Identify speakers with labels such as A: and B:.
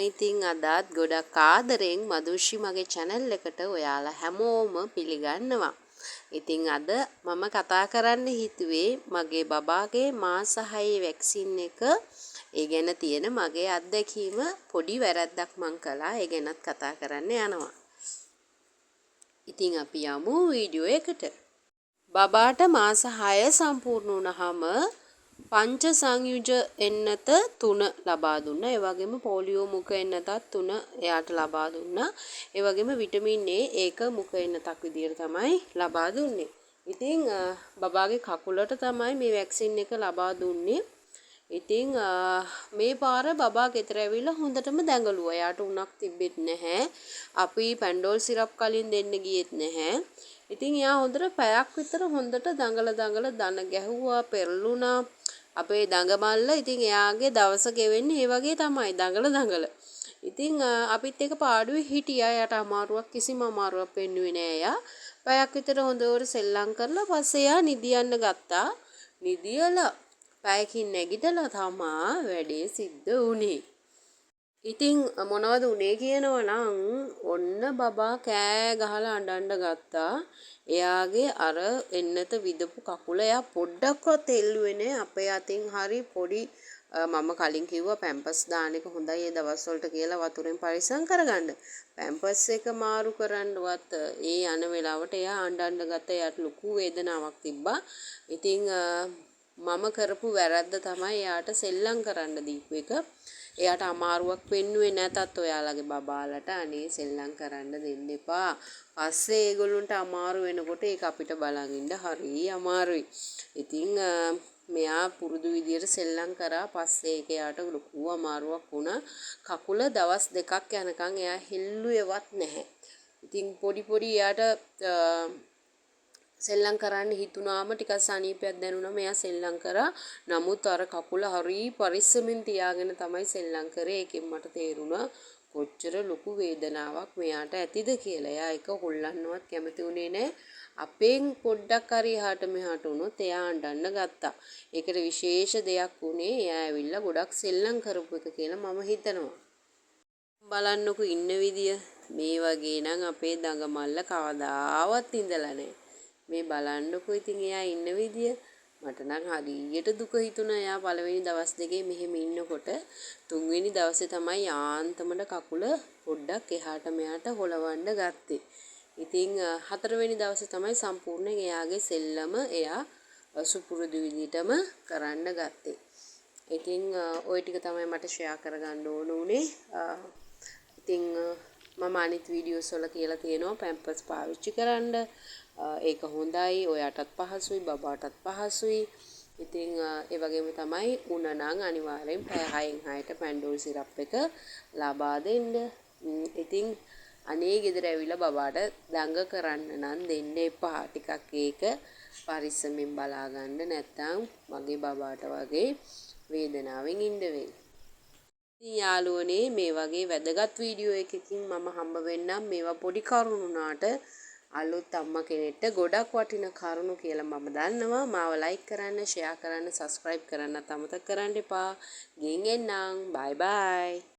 A: ඉතින් අදත් ගොඩක් ආදරෙන් මදුෂි මගේ චැනල් එකට ඔයාලා හැමෝම පිළිගන්නවා. ඉතින් අද මම කතා කරන්න හිතුවේ මගේ බබාගේ මාස 6 වැක්සින් එක, ඒ ගැන තියෙන මගේ අත්දැකීම, පොඩි වැරැද්දක් මං කළා, ඒ ගැනත් කතා කරන්න යනවා. ඉතින් අපි යමු වීඩියෝ එකට. බබාට මාස 6 සම්පූර්ණ වුණාම පංච සංයුජ එන්නත 3 ලබා දුන්නා. ඒ වගේම පොලියෝ මුඛ එන්නතත් 3 එයාට ලබා දුන්නා. ඒ වගේම විටමින් A ඒක මුඛ එන්නතක් විදියට තමයි ලබා දුන්නේ. ඉතින් බබාගේ කකුලට තමයි මේ වැක්සින් එක ලබා දුන්නේ. ඉතින් මේ පාර බබා ගෙදර ඇවිල්ලා හොඳටම දඟලුවා. එයාට උණක් තිබ්බෙත් නැහැ. අපි පැන්ඩෝල් සිරප් කලින් දෙන්න ගියෙත් නැහැ. ඉතින් එයා හොඳට පැයක් විතර හොඳට දඟල දඟල දන ගැහුවා, පෙරළුණා. අපේ දඟමල්ල ඉතින් එයාගේ දවස ගෙවෙන්නේ ඒ වගේ තමයි, දඟල දඟල. ඉතින් අපිත් එක්ක පාඩුවේ හිටියා. එයාට අමාරුවක් කිසිම අමාරුවක් පෙන්නුවේ නෑ එයා. පැයක් විතර හොඳට සෙල්ලම් කරලා පස්සේ එයා නිදියන්න ගත්තා. නිදියලා පැයකින් නැගිටලා තමා වැඩේ සිද්ධ වුණේ. ඉතින් මොනවද උනේ කියනවා නම්, ඔන්න බබා කෑ ගහලා අඬන්න ගත්තා. එයාගේ අර එන්නත විදපු කකුල එයා පොඩ්ඩක්වත් හෙල්ලුවේ නෑ. අපේ අතින් හරි පොඩි, මම කලින් කිව්වා පැම්පස් දාන එක හොඳයි ඒ දවස් වලට කියලා, වතුරෙන් පරිස්සම් කරගන්න. පැම්පස් එක මාරු කරන්නවත් ඒ යන වෙලාවට එයා අඬන්න ගත්තා. එයාට ලොකු වේදනාවක් තිබ්බා. ඉතින් මම කරපු වැරැද්ද තමයි එයාට සෙල්ලම් කරන්න දීපු එක. එයාට අමාරුවක් පෙන්නුවේ නැතත් ඔයාලගේ බබාලට අනේ සෙල්ලම් කරන්න දෙන්න එපා. පස්සේ ඒගොල්ලන්ට අමාරු වෙනකොට ඒක අපිට බලන් ඉන්න හරි අමාරුයි. ඉතින් මෙයා පුරුදු විදියට සෙල්ලම් කරා. පස්සේ ඒක එයාට ලොකු අමාරුවක් වුණා. කකුල දවස් 2ක් යනකම් එයා හෙල්ලුවේවත් නැහැ. ඉතින් පොඩි පොඩි එයාට සෙල්ලම් කරන්න හිතුනාම, ටිකක් සනීපයක් දැනුනම එයා සෙල්ලම් කරා. නමුත් අර කකුල හරි පරිස්සමෙන් තියාගෙන තමයි සෙල්ලම් කරේ. ඒකෙන් මට තේරුණා කොච්චර ලොකු වේදනාවක් මෙයාට ඇතිද කියලා. එයා ඒක හොල්ලන්නවත් කැමති වුණේ නෑ. අපෙන් පොඩ්ඩක් හරි එහාට මෙහාට වුණොත් එයා අඬන්න ගත්තා. ඒකට විශේෂ දෙයක් වුණේ එයා ඇවිල්ලා ගොඩක් සෙල්ලම් කරපු එක කියලා මම හිතනවා. බලන්නකෝ ඉන්න විදිය. මේ වගේ නම් අපේ දඟමල්ල කවදාවත් ඉඳලා නෑ. මේ බලන්නකෝ ඉතින් එයා ඉන්න විදිය. මට නම් හරියට දුක හිතුණා එයා පළවෙනි දවස් දෙකේ මෙහෙම ඉන්නකොට. තුන්වෙනි දවසේ තමයි යාන්තමට කකුල පොඩ්ඩක් එහාට මෙහාට හොලවන්න ගත්තේ. ඉතින් හතරවෙනි දවසේ තමයි සම්පූර්ණයෙන් එයාගේ සෙල්ලම එයා සුපුරුදු විදිහටම කරන්න ගත්තේ. ඉතින් ඔය ටික තමයි මට ෂෙයා කරගන්න ඕන වුණේ. ඉතින් මම අනිත් වීඩියෝස් වල කියලා තියෙනවා පැම්පර්ස් පාවිච්චි කරන්න. ඒක හොඳයි. ඔයාටත් පහසුයි, බබාටත් පහසුයි. ඉතින් ඒ වගේම තමයි උණ නම් අනිවාර්යෙන් පැය 6න් 6ට පැන්ඩෝල් සිරප් එක ලබා දෙන්න. ඉතින් අනේ ගෙදර ඇවිල්ලා බබාට දඟ කරන්න නම් දෙන්න එපා. ටිකක් ඒක පරිස්සමෙන් බලා ගන්න, නැත්තම් මගේ බබාට වගේ වේදනාවෙන් ඉන්න වෙයි. ඉතින් යාළුවනේ, මේ වගේ වැදගත් වීඩියෝ එකකින් මම හම්බ වෙන්නම්. මේවා පොඩි කරුණු වුණාට අලුත් අම්මා කෙනෙක්ට ගොඩක් වටින කරුණු කියලා මම දන්නවා. මාව ලයික් කරන්න, ෂෙයා කරන්න, සබ්ස්ක්‍රයිබ් කරන්නත් අමතක කරන්න එපා. ගිහින් එන්නම්. බයි බයි.